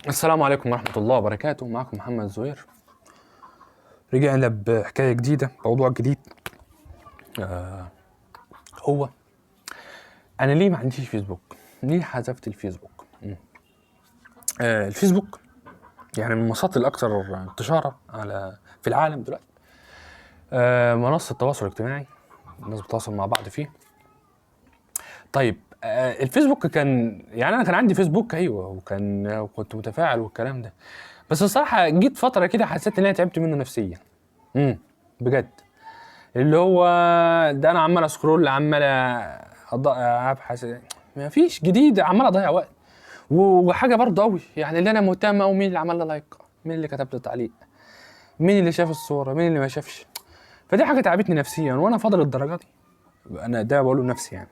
السلام عليكم ورحمة الله وبركاته. معكم محمد زهير. رجعنا بحكاية جديدة، موضوع جديد. هو أنا ليه ما عنديش فيسبوك؟ ليه حذفت الفيسبوك؟ الفيسبوك يعني من المنصات الأكثر انتشارا في العالم دلوقتي. منصة تواصل اجتماعي، الناس بتتواصل مع بعض فيه. طيب الفيسبوك كان يعني أنا كان عندي فيسبوك، أيوه، وكنت متفاعل والكلام ده، بس الصراحة جيت فترة كده حسيت إن أنا تعبت منه نفسيا. بجد، اللي هو ده أنا عمال أسكرول، عمال أبحث، مفيش جديد، عمال أضيع وقت. وحاجة برضه أوي يعني اللي أنا مهتم أوي، مين اللي عمل لي like، مين اللي كتب لي تعليق، مين اللي شاف الصورة، مين اللي ما شافش. فدي حاجة تعبتني نفسيا، وأنا فاضل الدرجة دي. أنا ده بقوله لنفسي يعني،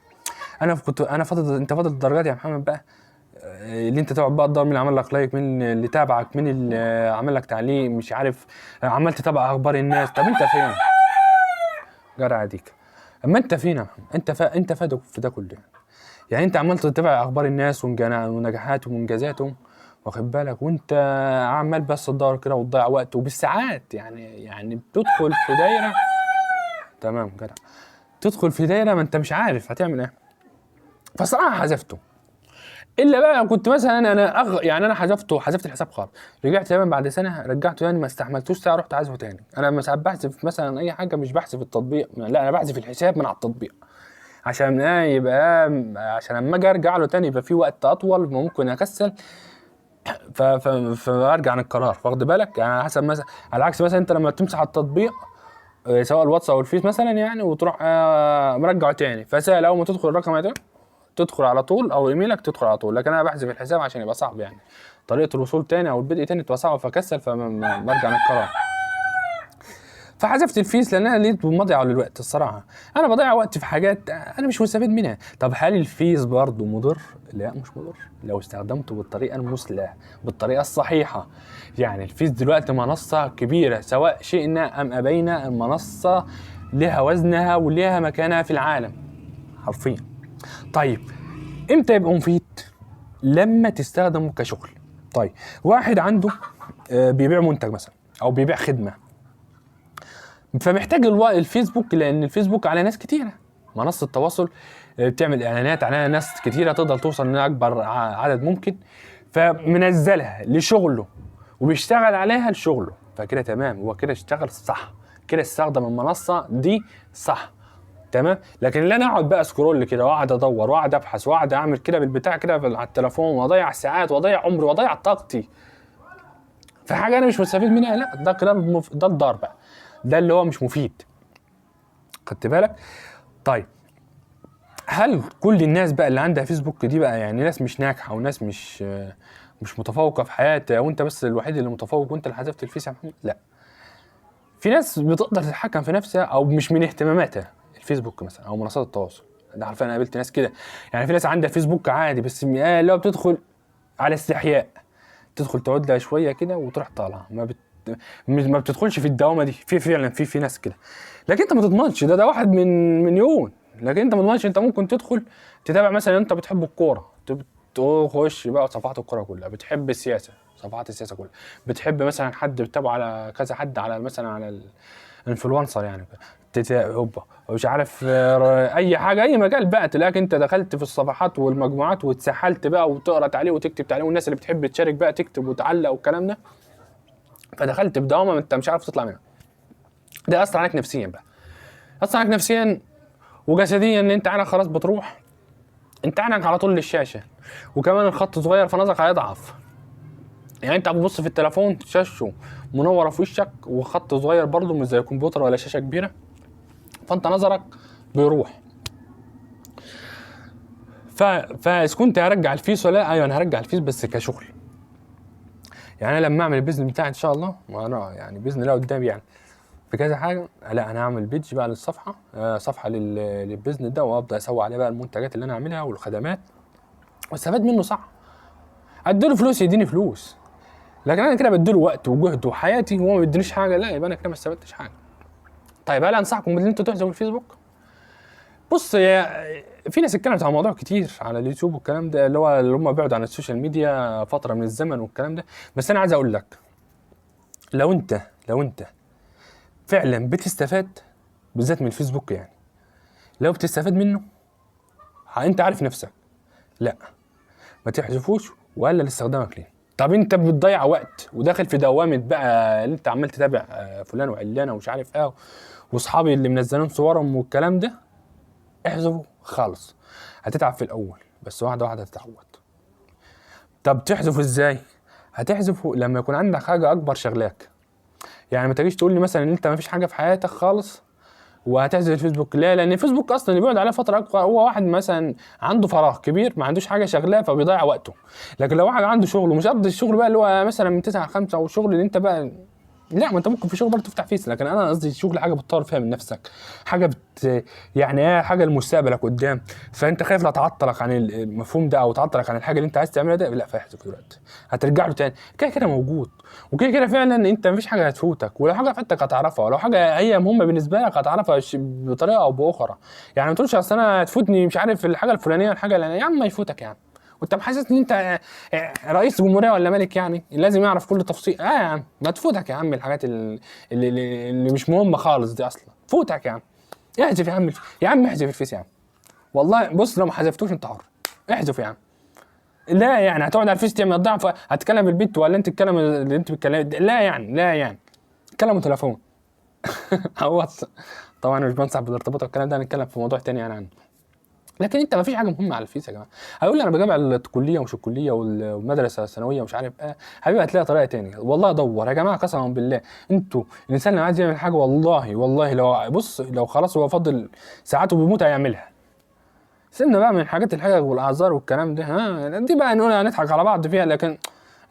أنا كنت أنا فاضل، أنت فاضل الدرجة دي يا محمد بقى، اللي انت تقعد بقى تدور مين اللي عمل لك like، مين اللي تابعك، مين اللي عمل لك تعليق، مش عارف، عمال تتابع اخبار الناس. طب انت فين؟ جرع ديك. اما انت فين يا محمد؟ انت فادك في ده كله يعني. يعني انت عمال تتابع اخبار الناس ونجاحاتهم وانجازاتهم، واخد بالك، وانت عمال بس تدور كده وتضيع وقت وبالساعات، يعني بتدخل في دايرة، تمام جدع، تدخل في دايرة ما انت مش عارف هتعمل ايه. فصراحة حذفته. الا بقى كنت مثلا انا يعني انا حذفته، حذفت الحساب خالص، رجعت تقريبا بعد سنة رجعته يعني، ما استحملتوش ساعة، رحت عازفه تاني. انا لما ساعات بحذف مثلا اي حاجة مش بحذف التطبيق، لا انا بحذف الحساب من على التطبيق، عشان ايه؟ يبقى عشان لما اجي ارجع له تاني يبقى في وقت اطول، ممكن اكسل فارجع عن القرار، واخد بالك؟ يعني على حسب مثلا، على عكس مثلا انت لما تمسح التطبيق، سواء الواتس او الفيس مثلا يعني، وتروح مرجعه تاني، فسهل اول ما تدخل الرقم ده تدخل على طول، او ايميلك تدخل على طول. لكن انا بحذف الحساب عشان يبقى صعب، يعني طريقه الوصول تاني او البدء تاني تبقى صعبة، فكسل فبرجع عن القرار. فحذفت الفيس لان انا لقيت مضيعة للوقت الصراحة، انا بضيع وقت في حاجات انا مش مستفيد منها. طب هل الفيس برضه مضر؟ لا مش مضر لو استخدمته بالطريقة المثلى، بالطريقة الصحيحة. يعني الفيس دلوقتي منصة كبيرة، سواء شئنا ام ابينا، المنصة لها وزنها ولها مكانها في العالم حرفيا. طيب امتى يبقى مفيد؟ لما تستخدمه كشغل. طيب واحد عنده بيبيع منتج مثلا او بيبيع خدمة، فمحتاج الفيسبوك، لان الفيسبوك على ناس كتيرة، منصة تواصل، بتعمل اعلانات على ناس كتيرة، تقدر توصل لاكبر عدد ممكن، فمنزلها لشغلة وبيشتغل عليها لشغلة، فكده تمام، هو كده اشتغل صح، كده استخدم المنصة دي صح، تمام. لكن اللي انا اقعد بقى scroll كده، واقعد ادور واقعد ابحث واقعد اعمل كده بالبتاع كده على التليفون، واضيع ساعات واضيع عمري واضيع طاقتي في حاجة انا مش مستفيد منها، لا ده كده ده الضار بقى، ده اللي هو مش مفيد، خدت بالك؟ طيب هل كل الناس بقى اللي عندها فيسبوك دي بقى يعني ناس مش ناجحة وناس مش متفوقه في حياتها، وانت بس الوحيد اللي متفوق وانت اللي حذفت الفيس يا محمد؟ لا، في ناس بتقدر تتحكم في نفسها او مش من اهتماماتها الفيسبوك مثلا او منصات التواصل. ده عارفين انا قابلت ناس كده، يعني في ناس عندها فيسبوك عادي، بس لو بتدخل على استحياء، تدخل تقعد لها شوية كده وتروح طالعه، ما بتدخلش في الدوامة دي. في فعلا في ناس كده، لكن انت ما تضمنش، ده واحد من مليون، لكن انت ما تضمنش. انت ممكن تدخل تتابع مثلا، انت بتحب الكورة، تخش بقى صفحات الكورة كلها، بتحب السياسة، صفحات السياسة كلها، بتحب مثلا حد بتتابعه على كذا حد، على مثلا على الانفلونسر يعني، هوبا مش عارف، اي حاجة، اي مجال بقى، تلاقيك انت دخلت في الصفحات والمجموعات واتسحلت بقى، وتقرا تعليق وتكتب تعليق، والناس اللي بتحب تشارك بقى تكتب وتعلق والكلام ده، فدخلت في دوامه انت مش عارف تطلع منها. ده اثر عليك نفسيا بقى، اثر عليك نفسيا وجسديا، ان انت عينك خلاص بتروح، انت عينك على طول للشاشه، وكمان الخط صغير فنظرك هيضعف. يعني انت بتبص في التليفون شاشته منورة في وشك، وخط صغير برضه مش زي الكمبيوتر ولا شاشة كبيرة، فانت نظرك بيروح. فاذا كنت هرجع الفيس ولا لا؟ ايوه انا هرجع الفيس بس كشغل. يعني انا لما اعمل ال business بتاعي ان شاء الله، وانا يعني باذن الله قدامي يعني في كذا حاجة، لا انا هعمل page بقى للصفحه، صفحة لل business ده، وابدا اسوق عليه بقى المنتجات اللي انا اعملها والخدمات، واستفاد منه صح. اديله فلوس يديني فلوس، لكن انا كده بديله وقت وجهد وحياتي وهو ما بيدينيش حاجة، لا يبقى انا كده ما استفدتش حاجة. طيب هل انصحكم ان انتوا تحذفوا الفيسبوك؟ بص يا، في ناس اتكلمت عن الموضوع كتير على اليوتيوب والكلام ده، اللي هو اللي هم بعدوا عن ال social media فترة من الزمن والكلام ده. بس انا عايز اقول لك، لو انت فعلا بتستفاد بالذات من الفيسبوك، يعني لو بتستفاد منه انت عارف نفسك، لا ما تحذفوش وقلل استخدامك ليه. طب انت بتضيع وقت وداخل في دوامه بقى اللي انت عمال تتابع فلان وعلانه ومش عارف ايه واصحابي اللي منزلين صورهم والكلام ده، احذفه خالص. هتتعب في الاول بس واحدة واحدة هتتعود. طب تحذفه ازاي؟ هتحذفه لما يكون عندك حاجة اكبر شغلاك. يعني ما تجيش تقول لي مثلا ان انت ما فيش حاجة في حياتك خالص وهتحذف الفيسبوك، لا، لان الفيسبوك اصلا اللي بيقعد عليه فترة اكبر هو واحد مثلا عنده فراغ كبير ما عندوش حاجة شغلاه فبيضيع وقته. لكن لو واحد عنده شغل ومش قد الشغل بقى اللي هو مثلا من 9 ل 5 او الشغل اللي انت بقى، لا ما انت ممكن في شغل برضه تفتح فيس، لكن انا قصدي شغل حاجة بتطور فيها من نفسك، حاجة بت يعني ايه، حاجة لمستقبلك قدام، فانت خايف لا تعطلك عن المفهوم ده او تعطلك عن الحاجة اللي انت عايز تعملها ده، لا فاحذف دلوقتي، هترجع له تاني كده كده موجود، وكده كده فعلا انت مفيش حاجة هتفوتك، ولو حاجة فاتك هتعرفها، ولو حاجة هي مهمة بالنسبة لك هتعرفها بطريقة او باخرى. يعني ما تقولش اصل انا هتفوتني مش عارف الحاجة الفلانية الحاجة العلانية، يا عم ما يفوتك يا عم، وانت محسس ان انت رئيس جمهورية ولا ملك يعني لازم يعرف كل تفصيل. يا عم ما تفوتك يا عم الحاجات اللي مش مهمة خالص دي اصلا، فوتك يا عم، احذف يا عم، يا عم احذف الفيس يا عم، والله بص لو ما حذفتوش انت حر، احذف يا عم. لا يعني هتقعد على الفيس تعمل ضعف، هتكلم البيت ولا انت تتكلم اللي انت بتتكلم، لا يعني، لا يعني اتكلموا تليفون. هو طبعا مش بنصح بالارتباط والكلام ده، هنتكلم في موضوع تاني يعني عنه. لكن انت ما فيش حاجة مهمة على الفيس يا جماعة. هيقول لي انا بجمع الكلية ومش الكلية والمدرسة الثانوية ومش عارف ايه، حبيبي هتلاقي طريقه تانية والله. دور يا جماعة قسما بالله، انتوا الانسان اللي عايز يعمل حاجة والله والله لو بص لو خلاص هو فاضل ساعات وبيموت هيعملها. سيبنا بقى من حاجات الحجج والاعذار والكلام ده، ها دي بقى نقول هنضحك على بعض فيها، لكن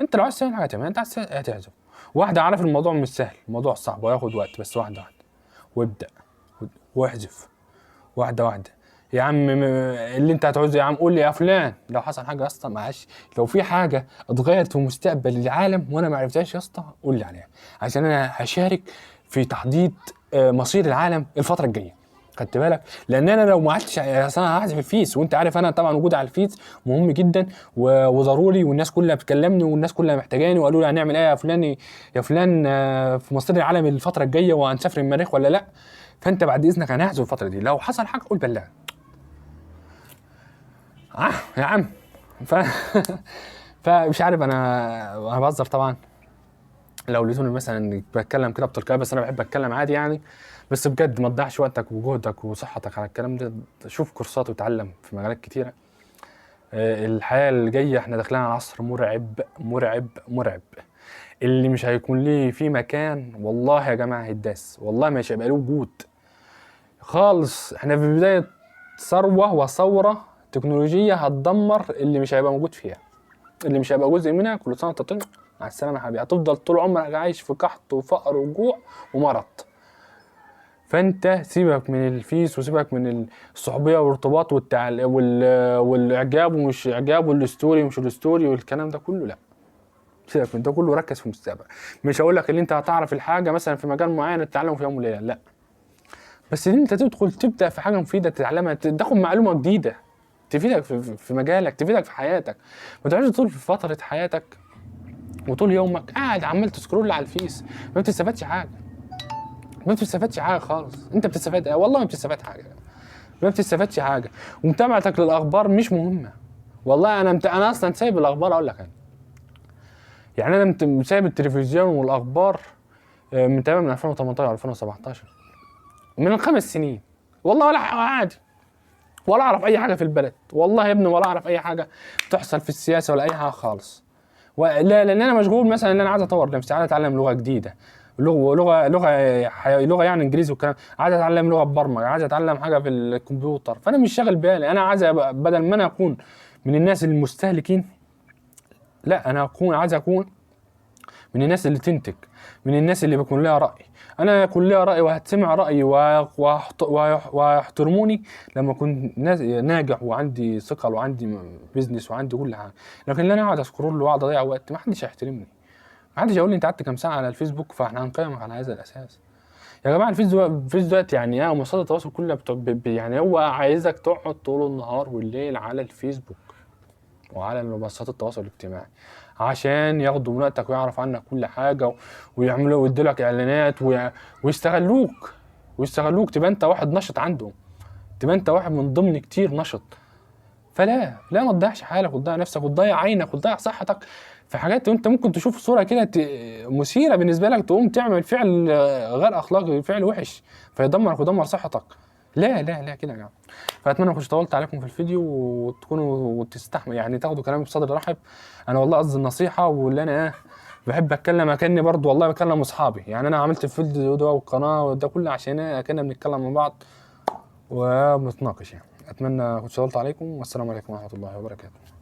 انت لو عايز تعمل حاجة تعملها، انت عايز هتعزف واحدة. عارف الموضوع مش سهل، الموضوع صعب وياخد وقت، بس واحدة واحدة وابدا واحذف واحدة واحدة يا عم. اللي انت هتعوزه يا عم قول لي يا فلان لو حصل حاجة يا اسطى، معلش لو في حاجة اتغيرت في مستقبل العالم وانا ما عرفتهاش يا اسطى قول لي عليها، عشان انا هشارك في تحديد مصير العالم الفترة الجاية. خدت بالك؟ لان انا لو ما عملتش اصل انا هحذف الفيس، وانت عارف انا طبعا وجودي على الفيس مهم جدا وضروري، والناس كلها بتكلمني والناس كلها محتاجاني، وقالوا لي هنعمل ايه يا فلان يا فلان في مصير العالم الفترة الجاية، وهنسافر المريخ ولا لا. فانت بعد اذنك انا هحذف الفترة دي، لو حصل حاجة قول بلغ. يا عم فمش عارف، انا بهزر طبعا لو لقيتوني مثلا بتكلم كده بتلقائي، بس انا بحب اتكلم عادي يعني. بس بجد ما تضيعش وقتك وجهدك وصحتك على الكلام ده، شوف كورسات وتعلم في مجالات كتيرة. الحياة اللي جاية احنا داخلين على عصر مرعب مرعب مرعب، اللي مش هيكون ليه في مكان والله يا جماعة هيداس، والله مش هيبقى له وجود خالص. احنا في بداية ثروة وثوره تكنولوجية هتدمر اللي مش هيبقى موجود فيها، اللي مش هيبقى جزء منها. كل سنة وانت طيب، مع السلامة يا حبيبي، هتفضل طول عمرك عايش في قحط وفقر وجوع ومرض. فانت سيبك من الفيس وسيبك من الصحوبيه والارتباط والاعجاب ومش اعجاب وال story ومش ال story والكلام ده كله، لا سيبك من ده كله، ركز في المستقبل. مش هقول لك ان انت هتعرف الحاجة مثلا في مجال معين تتعلمه في يوم وليلة، لا، بس ان انت تدخل تبدا في حاجة مفيدة تتعلمها، تاخد معلومة جديدة تفيدك في مجالك، تفيدك في حياتك. ما تقعدش طول في فترة حياتك وطول يومك قاعد عمال ت scroll على الفيس، ما بتستفادش حاجة، ما بتستفادش حاجة خالص. انت بتستفاد ايه؟ والله ما بتستفاد حاجة، ما بتستفادش حاجة. ومتابعتك للاخبار مش مهمة والله. انا اصلا سايب الاخبار، اقول لك انا يعني انا سايب التلفزيون والاخبار من تقريبا من 2018 2017، من 5 سنين والله، ولا عادي، ولا اعرف اي حاجة في البلد والله يا ابني، ولا اعرف اي حاجة تحصل في السياسة ولا اي حاجة خالص. لا، لان انا مشغول مثلا ان انا عايز اطور نفسي، عايز اتعلم لغة جديدة، لغة لغة لغة يعني انجليزي والكلام، عايز اتعلم لغة برمجة، عايز اتعلم حاجة في الكمبيوتر. فانا مش شاغل بالي، انا عايز ابقى بدل ما انا اكون من الناس المستهلكين، لا انا اكون عايز اكون من الناس اللي تنتج، من الناس اللي بيكون لها رأي. انا يكون لها رأي وهتسمع رأيي وهيحترموني لما اكون ناجح وعندي ثقل وعندي business وعندي كل حاجة. لكن اللي انا اقعد ا scroll واقعد اضيع وقت، ما حدش هيحترمني، ما حدش هيقول لي انت قعدت كام ساعة على الفيسبوك فاحنا هنقيمك على هذا الاساس. يا جماعة الفيس دلوقتي يعني ايه، منصات التواصل كلها يعني هو عايزك تقعد طول النهار والليل على الفيسبوك وعلى منصات التواصل الاجتماعي عشان ياخدوا من وقتك ويعرف عنك كل حاجة، ويعملوا ويدوا لك اعلانات ويستغلوك، تبقى انت واحد نشط عندهم، تبقى انت واحد من ضمن كتير نشط. فلا لا، ما تضيعش حالك وتضيع نفسك وتضيع عينك وتضيع صحتك في حاجات وانت ممكن تشوف صوره كده مثيرة بالنسبة لك تقوم تعمل فعل غير اخلاقي، فعل وحش فيدمرك ويدمر صحتك. لا لا لا كده يا جماعة. فاتمنى ما اكونش طولت عليكم في الفيديو، وتكونوا وتستحملوا يعني تاخدوا كلامي بصدر رحب. انا والله قصدي النصيحة، واللي انا بحب اتكلم اكني برضو والله بكلم اصحابي، يعني انا عملت الفيديو ده والقناة وده كله عشان اكننا بنتكلم مع بعض وبنتناقش يعني. اتمنى كنت طولت عليكم، والسلام عليكم ورحمة الله وبركاته.